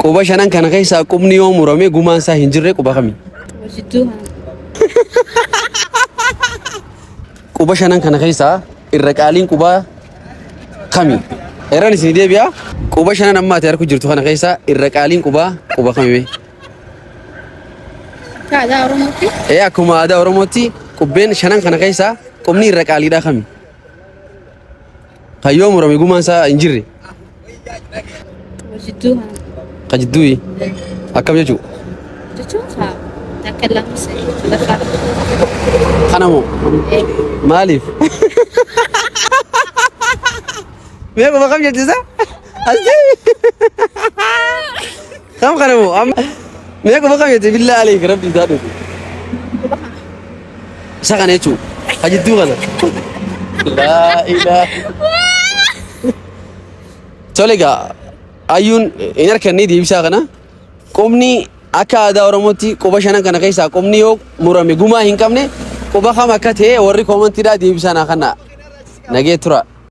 Quba shanan kana keessaa qubni yoo murame gumaan isaa hin jirre quba kami? Jidduu kana. Quba shanan kana keessaa irra qaaliin qubaa kami? Irraan isin deebi'a. Quba shanan amma ati harku jirtu kana keessaa irra qaaliin qubaa quba kami mee? Akka aadaa Oromootti Ee akkuma aadaa Oromootti qubbeen shanan kana keessaa qubni irra qaaliidhaa kami? Kan yoo murame gumaan isaa hin jirre. Jidduu kana. Ka jidduuyi. Akkam jechuu? Jechuun kaa akka lama sadii sadaffaa. Kana moo? Maaliif? Mee quba kam jettisa? As deemi. Kam kana moo? Amma mee quba kam jette billaa aleek rabbi isaa dhufu. Isa kana jechuun ka jidduu kana. Laa ilaa. Tole egaa ayyuun hin harkannee deebisaa kana qubni akka aadaa Oromootti quba shanan kana keessaa qubni yoo murame gumaa hin qabne quba kam akka ta'e warri koomantiidhaa deebisaa naa kana nagee tura.